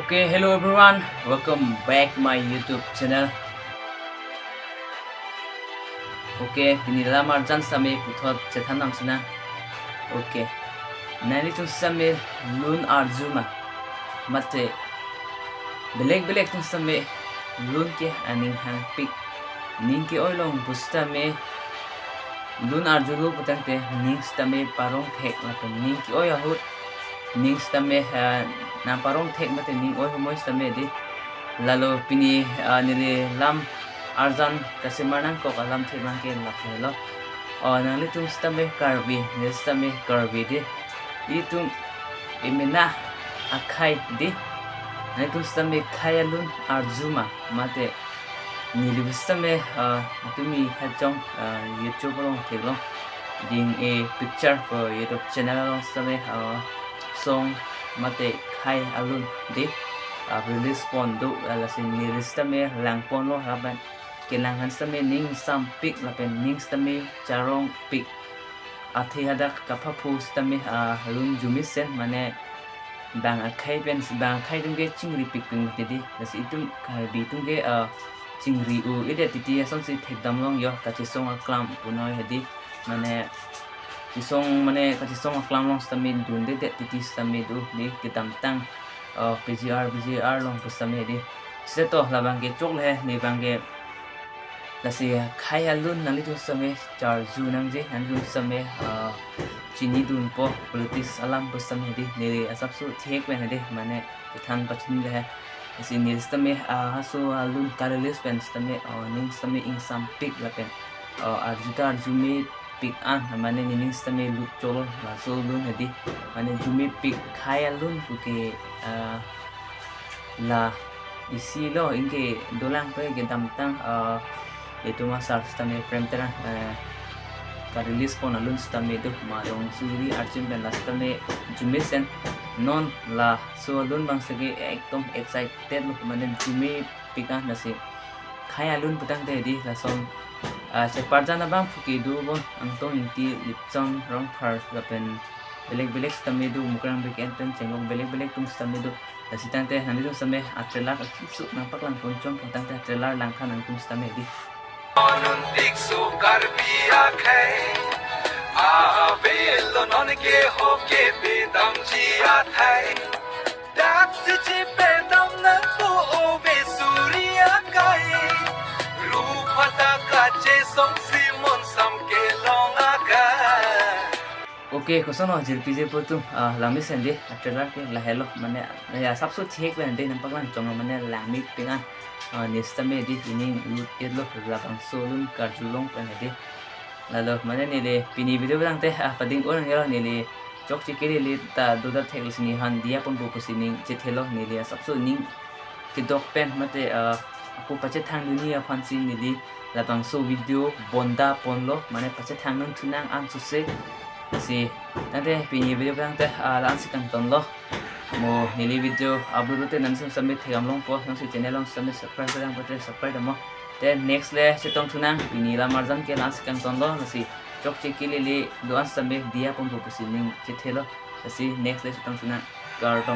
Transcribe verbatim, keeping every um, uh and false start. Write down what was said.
Okay, hello everyone, welcome back to my YouTube channel. Okay, pini lam arjan sitame puthot chethan nam sina. Okay, nanglitum sitame lun arju ma, mate belek belek atum sitame lun ke aning hangpik, ning ke-oi long pusitame lun arjulo putangte ning sitame parong thek lapen ning ke-oi ahut ning sitame, eh, nang parong thek mate ning oi humoi sitame di. Lalo pini, eh, neli lam arjan kasemar nangkok alamthe abang ke lapu helo. O, nanglitum sitame Karbi, neli sitame Karbi di. Itum emena akhei di. Nanglitum sitame khei alun arju ma, mate neli sitame, ah, atumi hajong, ah, YouTube along theklong ding e picture ko YouTube channel along sitame, ah, song mate khei alun di, ah, release pon do, ah, lasi neli sitame langponlo lapen kelang aphan sitame ning sampik lapen ning sitame charongpik. Athe hadak kapaphu sitame, ah, lun arjumesen mane bang akhei pen, bang akhei atum ke chingripik pin mati di. Lasi itum Karbi atum ke, ah, chingri-u-edet titi asonsi thekdam long yo, kachesong aklam punoi hedi. Mane chesong, mane kachesong aklam along sitame dundedet titi sitame do di, kedamtang, ah, P G R, P G R along pusitame di. Seta labang ke chokle, ne abang ke lasi khei alun nanglitum sitame charju nangji, nanglitum sitame, ah, chinidunpo politics alam pusitame di, neli asapso thek pen hedi, mane kethan pachinile he. Lasi neli sitame, ah, halaso alun ka-release pen sitame, ah, ning sitame ingsampik lapen, ah, arju ta arjumepik an, mane nening sitame lut cholo laso alun hedi, mane arjumepik khei alun puke, ah, la isi lo, anke dolang pe kedamtang, ah, itum asar sitame Prem Terang, eh, ka-release pon alun sitame do, Marong Suri Archim pen la sitame arjumesen, non laso alun abang sitame ekdom excited lo, mane arjumepik an lasi khei alun putangte di lason, ah, cheparjan abang puke do bon Angtong Ingti, Lipson Rongphar lapen belek belek sitame do, Mukrang Beken pen chenglok belek belek atum sitame do. Lasi tangte nanglitum sitame a-trailer achisu nangpaklang pon chom pon tangte a-trailer langtha nangtum sitame di. Anun tik su Karbi akhei, avelo non ke ho ke bedamji athai. Dak chichi pedam nangpo ove suri akhei. Rupa ta kachesong si mon sam kelong akhei. Okay, koson o jirpi jirpo atum, ah, langmesen di, a-trailer ke lahelo, mane, ya, asapso thek pen di, nangpaklang chong, mane langmepik an, ah, ne sitame di, ining lut-etlo, labangso alun karjulong pen di. Lalo, mane neli pini video abang tangte, ah, pading orang ya, neli chokche kelele ta dodak thek lasi nephan diya ponpo pusi ning chethelo, neli asapso ning kedok pen mate, ah, ako pachethang dunji aphansi neli labangso video bonda ponlo, mane pachethang nangthu nang ansose. Lasi tangte pini video abang tangte, ah, la-ansi kangtonlo. Mo neli video upload te nanglitum sitame thekdam longpo, jongsi channel along sitame subscribe kedam pote subscribe damnon. Te next le chetongthu nang, pini lam arjan ke la-ansi kangtonlo, lasi chokche kelele do-an sitame diya ponpo pusi ning chethelo. Lasi next le chetongthu nang, kardom.